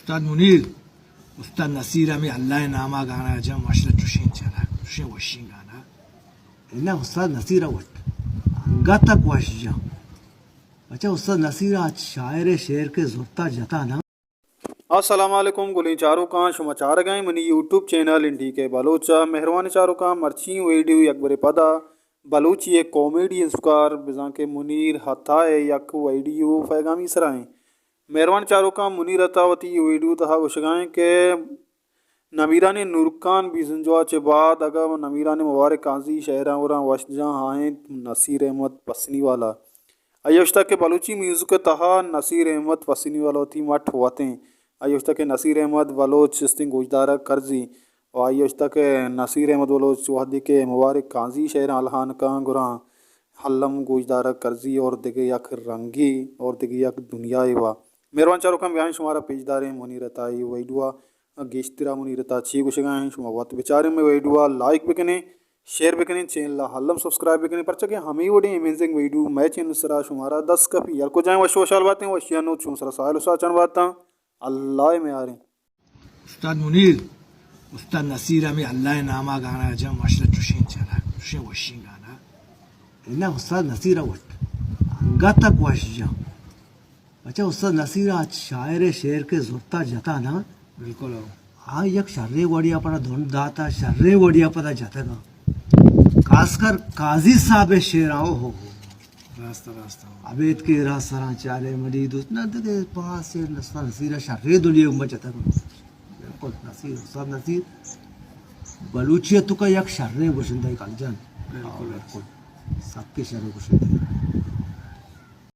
استاد منیر، استاد نصیر ہمیں اللہ ءِ نام ءَ گانا جاں، ماشاءاللہ چوشیں چرک، چوشیں وشیں گانا۔ انا استاد نصیر ءَ وت انگت ءَ وش جاں۔ اچھا استاد نصیر ءَ شاعر ءِ شعر کہ زرتا جتا نا۔ السلام علیکم گلیں چاروکاں، شما چارگ ءَ ایں منی یوٹیوب چینل این ڈی کے بلوچ ءَ۔ مہروانیں چاروکاں، مرچی ویڈیو یک برے پدا بلوچی ءِ کامیڈی انسکار بزاں کہ منیر عطا ءِ یک ویڈیو پیغامی سرا ایں۔ مہروان چاروکاں، منیر عطا وتی ویڈیو تہا گوشگا ایں کہ نمیرانیں نورکان بیزنجو ءَ چہ بعد اگاں نمیرانیں مبارک قاضی شعراں گوراں وش جاں آئیں نصیر احمد پسنی والا۔ آئی ءَ گوشتگ کہ بلوچی میوزک ءِ تہا نصیر احمد پسنی والا وتی مٹ وت ایں۔ آئی ءَ گوشتگ کہ نصیر احمد بلوچ استیں گوشدارگ کرزی و آئی ءَ گوشتگ کہ نصیر احمد بلوچ وہدے کہ مبارک قاضی شعراں الہان کاں گڑا الم گوشدارگ کرزی اور دگہ یک رنگے اور دگہ یک دنیائے وا۔ مہروان چاروکاں، بیائیں شمارا پیش داریں منیر عطا ءِ ویڈیو ءَ۔ گیشترا منیر عطا چی گوشگا ایں، شما وت بچاریں، مئے ویڈیو ءَ لائک بکنیں، شیئر بکنیں، چینل ءَ الم سبسکرائب بکنیں، پرچا کہ ہمے وڑیں امیزنگ ویڈیو مئے چینل سرا شمارا دست کپی۔ ہر کجائیں وش وشحال باتیں، وشیانی چون سرا ساحل و ساچن باتاں۔ اللہ ءِ میاریں۔ استاد منیر، استاد نصیر ہمیں اللہ ءِ نام ءَ گانا جاں، ماشاءاللہ چوشیں چرک، چوشیں وشیں گانا۔ انا استاد نصیر ءَ وت انگت ءَ وش جاں۔ اچھا استاد نصیر ءَ شاعر ءِ شعر کہ زرتا جتا نا۔ بالکل ہو۔ آ یک شریں وڑیا پدا دھن داتا، شریں وڑیا پدا جتگا۔ خاص کر قاضی صاحب ءِ شعر آ، او ہو ہو۔ راست، راست۔ ابید کہ را سراں چارے منی دوست، نہ دگہ پاس نسل نصیر شرے دنیا میں جتگ۔ بالکل نصیر، استاد نصیر بلوچی تو کا یک شرے گوشندہ کل جان۔ بالکل۔ بالکل۔ سب کے شرے گوشندہ۔